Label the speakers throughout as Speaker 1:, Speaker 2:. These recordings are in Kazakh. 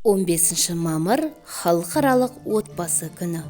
Speaker 1: 15 мамыр – Халықаралық отбасы күні.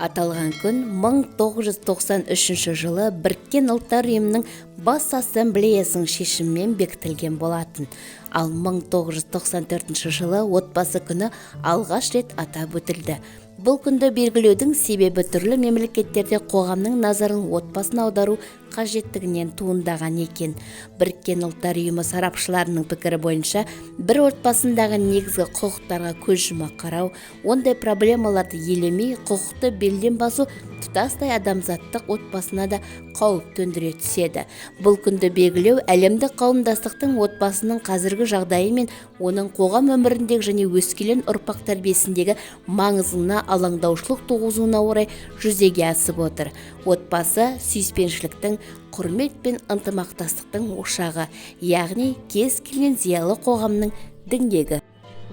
Speaker 1: Аталған күн 1993 жылы Біріккен Ұлттар Ұйымының Бас Ассамблеясының шешімімен бекітілген болатын. Ал 1994 жылы отбасы күні алғаш рет атап өтілді. Бұл күнді белгілеудің себебі түрлі мемлекеттерде қоғамның назарын отбасына аудару қажеттігінен туындаған екен. Біріккен Ұлттар Ұйымы сарапшыларының пікірі бойынша, бір отбасындағы негізгі құқықтарға көз жұма қарау, ондай проблемаларды елемей, құқықты белден басу тұтастай адамзаттық отбасына да қауіп төндіре түседі. Бұл күнді белгілеу әлемдік қауымдастықтың отбасының қазіргі жағдайы мен оның қоғам өміріндегі және өскелең ұрпақ тәрбиесіндегі маңызына алаңдаушылық туғызуына орай жүзеге асып отыр. Отбасы – сүйіспеншіліктің, құрмет пен ынтымақтастықтың ошағы, яғни кез келген зиялы қоғамның діңгегі.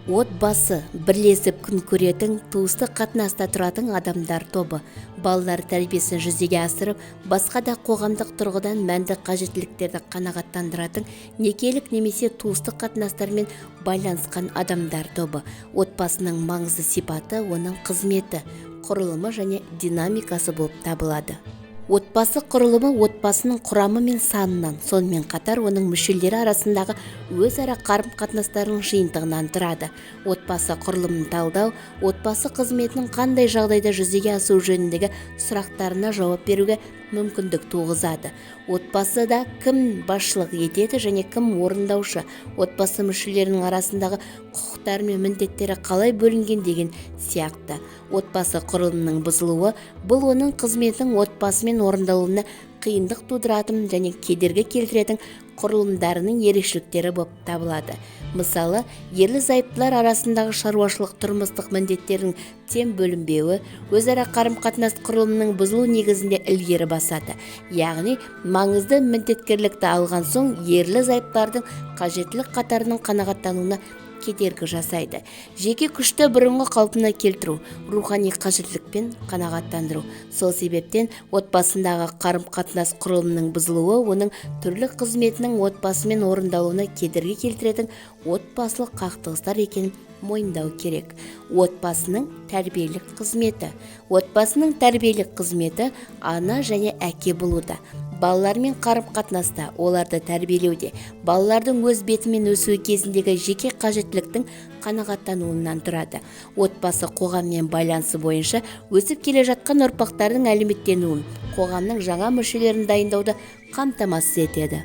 Speaker 1: Отбасы – бірлесіп күн көретін, туыстық қатынаста тұратын адамдар тобы. Балалар тәрбиесін жүзеге асырып, басқа да қоғамдық тұрғыдан мәнді қажеттіліктерді қанағаттандыратын некелік немесе туыстық қатынастармен байланысқан адамдар тобы. Отбасының маңызды сипаты оның қызметі, құрылымы және динамикасы болып табылады. Отбасы құрылымы отбасының құрамы мен санынан, сонымен қатар оның мүшелері арасындағы өзара қарым-қатынастарының жиынтығынан тұрады. Отбасы құрылымын талдау отбасы қызметінің қандай жағдайда жүзеге асуы жөніндегі сұрақтарына жауап беруге мүмкіндік туғызады. Отбасыда кім басшылық етеді және кім орындаушы, отбасы мүшелерінің арасындағы құқықтары мен міндеттері қалай бөлінген деген сияқты. Отбасы құрылымының бұзылуы – бұл оның қызметінің отбасымен орындалуына қиындық тудыратын және кедергі келтіретін құрылымдарының ерекшеліктері болып табылады. Мысалы, ерлі зайыптылар арасындағы шаруашылық тұрмыстық міндеттердің тең бөлінбеуі өзара қарым-қатынас құрылымының бұзылу негізінде ілгері басады, яғни маңызды міндеткерлікті алған соң ерлі зайыптылардың қажеттілік қатарының қанағаттануына кедергі жасайды. Жеке күшті бұрынғы қалпына келтіру, рухани қажеттілікпен қанағаттандыру. Сол себептен отбасындағы қарым-қатынас құрылымының бұзылуы оның түрлі қызметінің отбасымен орындалуына кедергі келтіретін отбасылық қақтығыстар екенін мойындау керек. Отбасының тәрбиелік қызметі. Отбасының тәрбиелік қызметі ана және әке болуда, балалармен қарым-қатынаста, оларды тәрбиелеуде, балалардың өз бетімен өсуі кезіндегі жеке қажеттіліктің қанағаттануынан тұрады. Отбасы қоғаммен байланысы бойынша өсіп келе жатқан ұрпақтардың әлеуметтенуін, қоғамның жаңа мүшелерін дайындауды қамтамасыз етеді.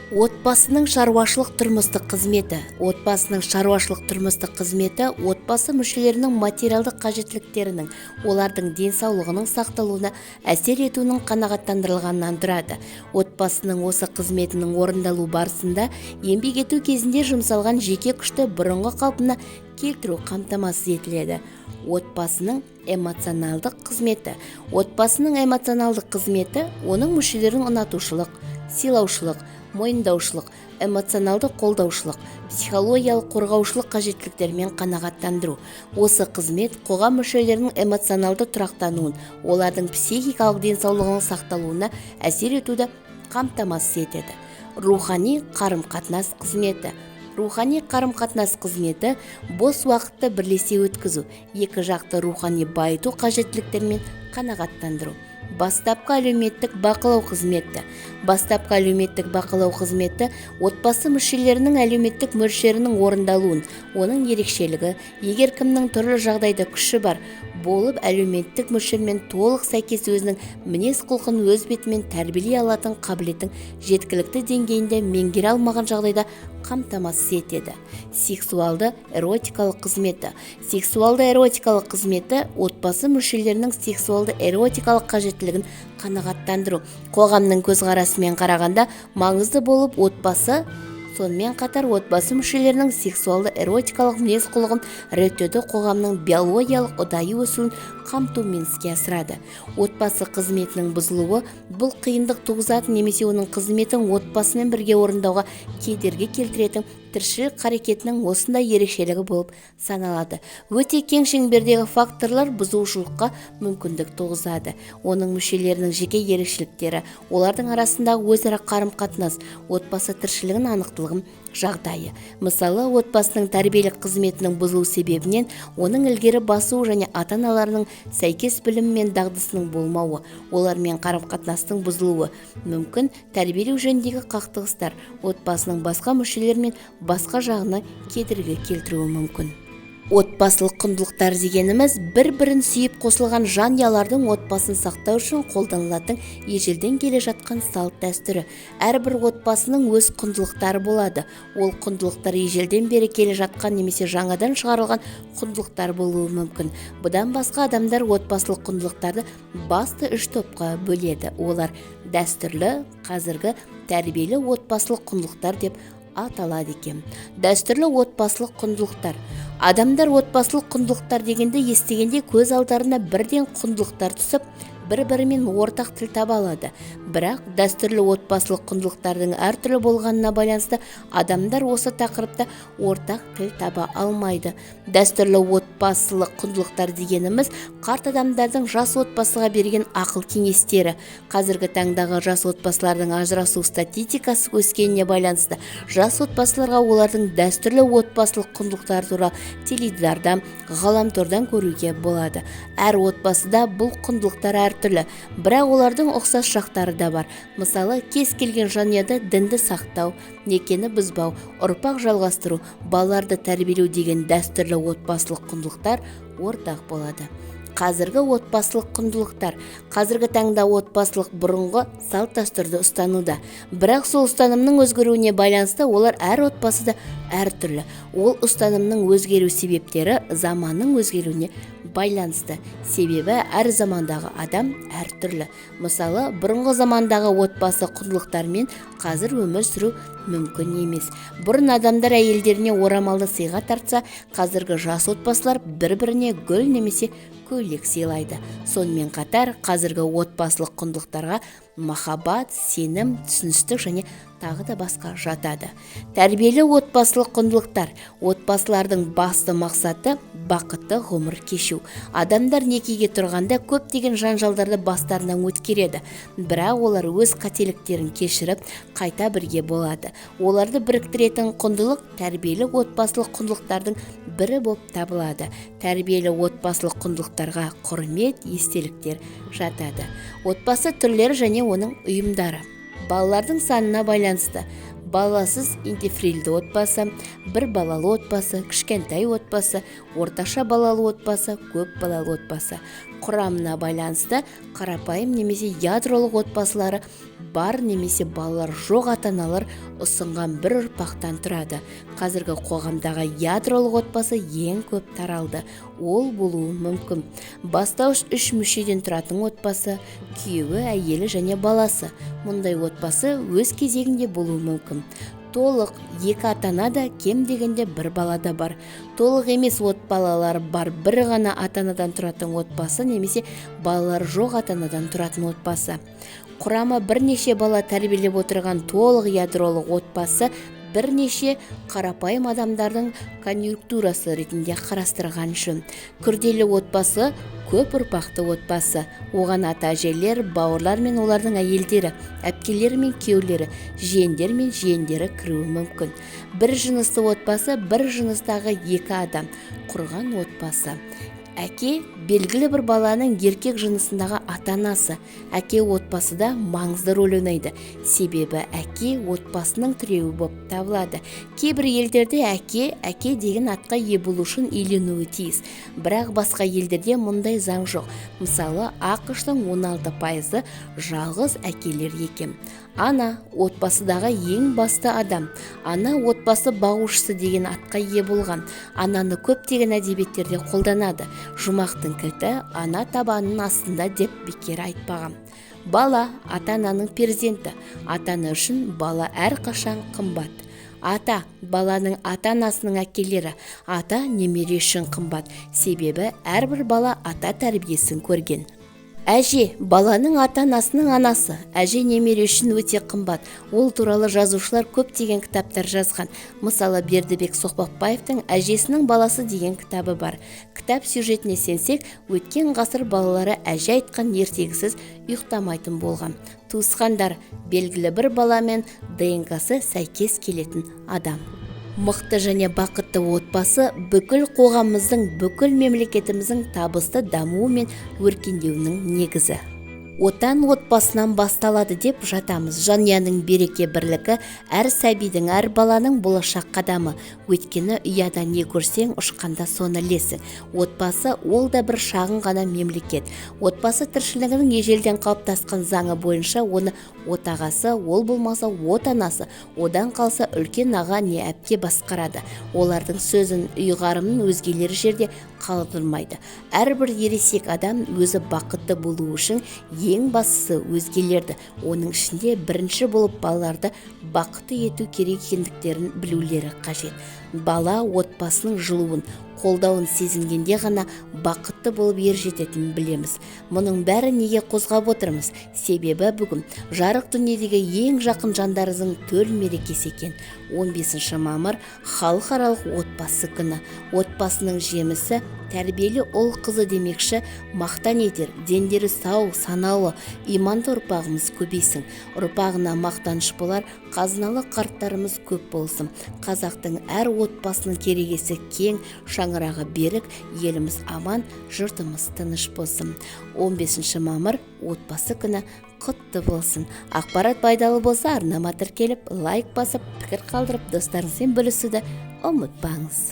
Speaker 1: Отбасының шаруашылық тұрмыстық қызметі. Отбасының шаруашылық тұрмыстық қызметі отбасы мүшелерінің материалдық қажеттіліктерінің, олардың денсаулығының сақталуына әсер етуінің қанағаттандырылғанынан тұрады. Отбасының осы қызметінің орындалу барысында еңбек ету кезінде жұмсалған жеке күшті бұрынғы қалпына келтіру қамтамасыз етіледі. Отбасының эмоционалдық қызметі. Отбасының эмоционалдық қызметі оның мүшелерін ұнатушылық, сыйлаушылық, мойындаушылық, эмоционалды қолдаушылық, психологиялық қорғаушылық қажеттіліктерімен қанағаттандыру. Осы қызмет қоғам мүшелерінің эмоционалды тұрақтануын, олардың психикалық денсаулығының сақталуына әсер етуді қамтамасыз етеді. Рухани қарым-қатынас қызметі. Рухани қарым-қатынас қызметі бос уақытты бірлесе өткізу, екі жақты рухани байыту қажеттіліктерімен қанағаттандыру. Бастапқы әлеуметтік бақылау қызметі. Бастапқы әлеуметтік бақылау қызметі отбасы мүшелерінің әлеуметтік мөлшерінің орындалуын, оның ерекшелігі, егер кімнің түрлі жағдайда күші бар болып, әлеуметтік мөлшермен толық сәйкес өзінің мінез-құлқын өз бетімен тәрбиелей алатын қабілеттің жеткілікті деңгейінде меңгере алмаған жағдайда қамтамасыз етеді. Сексуалды эротикалық қызметі. Сексуалды эротикалық қызметі отбасы мүшелерінің сексуалды эротикалық қажеттілігін қанағаттандыру қоғамның көзқарасымен қарағанда маңызды болып, отбасы, сонымен қатар отбасы мүшелерінің сексуалды эротикалық мінез-құлқын реттеуді қоғамның биологиялық ұдайы өсуін қамтумен іске асырады. Отбасы қызметінің бұзылуы – бұл қиындық туғызатын немесе оның қызметін отбасымен бірге орындауға кедергі келтіретін тіршілік қарекетінің осындай ерекшелігі болып саналады. Өте кең шеңбердегі факторлар бұзушылыққа мүмкіндік туғызады: оның мүшелерінің жеке ерекшеліктері, олардың арасындағы өзара қарым-қатынас, отбасы тіршілігінің анықтылығын. жағдайы. Мысалы, отбасының тәрбиелік қызметінің бұзылу себебінен оның ілгері басуы және ата-аналарының сәйкес білімі мен дағдысының болмауы, олармен қарым-қатынастың бұзылуы мүмкін. Тәрбиелеу жөніндегі қақтығыстар отбасының басқа мүшелері мен басқа жағына кедергі келтіруі мүмкін. Отбасылық құндылықтар дегеніміз бір-бірін сүйіп қосылған жанұялардың отбасын сақтау үшін қолданылатын ежелден келе жатқан салт-дәстүрі. Әрбір отбасының өз құндылықтары болады. Ол құндылықтар ежелден бері келе жатқан немесе жаңадан шығарылған құндылықтар болуы мүмкін. Бұдан басқа адамдар отбасылық құндылықтарды басты үш топқа бөледі. Олар дәстүрлі, қазіргі, тәрбиелі отбасылық құндылықтар деп аталады екен. Дәстүрлі отбасылық құндылықтар. Адамдар отбасылық құндылықтар дегенді естігенде көз алдарына бірден құндылықтар түсіп, бір-бірімен ортақ тіл таба алады. Бірақ дәстүрлі отбасылық құндылықтардың әртүрлі болғанына байланысты адамдар осы тақырыпта ортақ тіл таба алмайды. Дәстүрлі отбасылық құндылықтар дегеніміз қарт адамдардың жас отбасыға берген ақыл кеңестері. Қазіргі таңдағы жас отбасылардың ажырасу статистикасы өскеніне байланысты жас отбасыларға олардың дәстүрлі отбасылық құндылықтары туралы теледидардан, ғаламтордан көруге болады. Әр отбасыда бұл құндылықтар әртүрлі, бірақ олардың ұқсас жақтары да бар. Мысалы, кез келген жанұяда дінді сақтау, некені бұзбау, ұрпақ жалғастыру, балаларды тәрбиелеу деген дәстүрлі отбасылық құндылықтар ортақ болады. Қазіргі отбасылық құндылықтар. Қазіргі таңда отбасылық бұрынғы салт-дәстүрді ұстануда. Бірақ сол ұстанымның өзгеруіне байланысты олар әр отбасыда әртүрлі. Ол ұстанымның өзгеру себептері заманның өзгеруіне байланысты. Себебі әр замандағы адам әртүрлі. Мысалы, бұрынғы замандағы отбасы құндылықтарымен қазір өмір сүру мүмкін емес. Бұрын адамдар әйелдеріне орамалды сыйға тартса, қазіргі жас отбасылар бір-біріне гүл немесе көйлек сыйлайды. Сонымен қатар, қазіргі отбасылық құндылықтарға махаббат, сенім, түсіністік және тағы да басқа жатады. Тәрбиелі отбасылық құндылықтар. Отбасылардың басты мақсаты бақытты ғұмыр кешу. Адамдар некеге тұрғанда көптеген жанжалдарды бастарынан өткереді. Бірақ олар өз қателіктерін кешіріп, қайта бірге болады. Оларды біріктіретін құндылық тәрбиелі отбасылық құндылықтардың бірі болып табылады. Тәрбиелі отбасылық құндылықтарға құрмет, естеліктер жатады. Отбасы түрлері және оның ұйымдары. Балалардың санына байланысты. Баласыз инфертильді отбасы, бір балалы отбасы, кішкентай отбасы, орташа балалы отбасы, көп балалы отбасы. Құрамына байланысты қарапайым немесе ядролық отбасылары бар немесе балалар жоқ ата-аналар ұсынған бір ұрпақтан тұрады. Қазіргі қоғамдағы ядролық отбасы ең көп таралды. Ол болуы мүмкін. Бастауыш үш мүшеден тұратын отбасы, күйеуі, әйелі және баласы. Мұндай отбасы өз кезегінде болуы мүмкін. Толық екі ата-ана да кем дегенде бір балада бар. Толық емес балалар бар бір ғана ата-анадан тұратын отбасы немесе балалар жоқ ата-анадан тұратын отбасы. Құрамы бірнеше бала тәрбиелеп отырған толық ядролық отбасы бірнеше қарапайым адамдардың конъюнктурасы ретінде қарастырған жөн. Күрделі отбасы көп ұрпақты отбасы. Оған ата-әжелер, бауырлар мен олардың әйелдері, әпкелері мен күйеулері, жиендер мен жиендері кіруі мүмкін. Бір жынысты отбасы бір жыныстағы екі адам құрған отбасы. Әке белгілі бір баланың еркек жынысындағы ата-анасы. Әке отбасыда маңызды рөл ойнайды. Себебі әке отбасының тіреуі болып табылады. Кейбір елдерде әке әке деген атқа ие болу үшін үйленуі тиіс. Бірақ басқа елдерде мұндай заң жоқ. Мысалы, АҚШ-тың 16% жалғыз әкелер екен. Ана отбасыдағы ең басты адам. Ана отбасы бағушысы деген атқа ие болған. Ананы көптеген әдебиеттерде қолданады. Жұмақтың кілті ана табанының астында деп бекер айтпаған. Бала ата-ананың перзенті. Ата-ана үшін бала әрқашан қымбат. Ата баланың ата-анасының әкелері. Ата немере үшін қымбат. Себебі әрбір бала ата тәрбиесін көрген. Әже баланың ата-анасының анасы. Әже немере үшін өте қымбат. Ол туралы жазушылар көптеген кітаптар жазған. Мысалы, Бердібек Соқпақбаевтың «Әжесінің баласы» деген кітабы бар. Кітап сюжетіне сенсек, өткен ғасыр балалары әже айтқан ертегісіз ұйықтамайтын болған. Туысқандар белгілі бір баламен ДНК-сы сәйкес келетін адам. Мықты және бақытты отбасы бүкіл қоғамымыздың, бүкіл мемлекетіміздің табысты дамуы мен өркендеуінің негізі. Отан отбасынан басталады деп жатамыз. Жанұяның береке бірлігі әр сәбидің, әр баланың болашақ қадамы. Өйткені ұяда не көрсең, ұшқанда соны ілесің. Отбасы ол да бір шағын ғана мемлекет. Отбасы тіршілігінің ежелден қалыптасқан заңы бойынша оны отағасы, ол болмаса отанасы, одан қалса үлкен аға не әпке басқарады. Олардың сөзін, ұйғарымын өзгелер жерде қалдырмайды. Әрбір ересек адам өзі бақытты болу үшін ең бастысы өзгелерді, оның ішінде бірінші болып балаларды бақытты ету керек екендіктерін білулері қажет. Бала отбасының жылуын, қолдауын сезінгенде ғана бақытты болып ер жететінін білеміз. Мұның бәрі неге қозғап отырмыз? Себебі бүгін жарық дүниедегі ең жақын жандарыңыздың төл мерекесі екен. 15 мамыр халықаралық отбасы күні. Отбасының жемісі тәрбиелі ұл қызы демекші, мақтан етер, дендері сау, саналы, иманды ұрпағымыз көбейсін. Ұрпағына мақтаныш болар қазыналы қарттарымыз көп болсын. Қазақтың әр отбасының керегесі кең, шаңырағы берік, еліміз аман, жұртымыз тыныш болсын. 15 мамыр отбасы күні құтты болсын. Ақпарат пайдалы болса, арнама тіркеліп, лайк басып, пікір қалдырып, достарыңызбен бөлісуді ұмытпаңыз.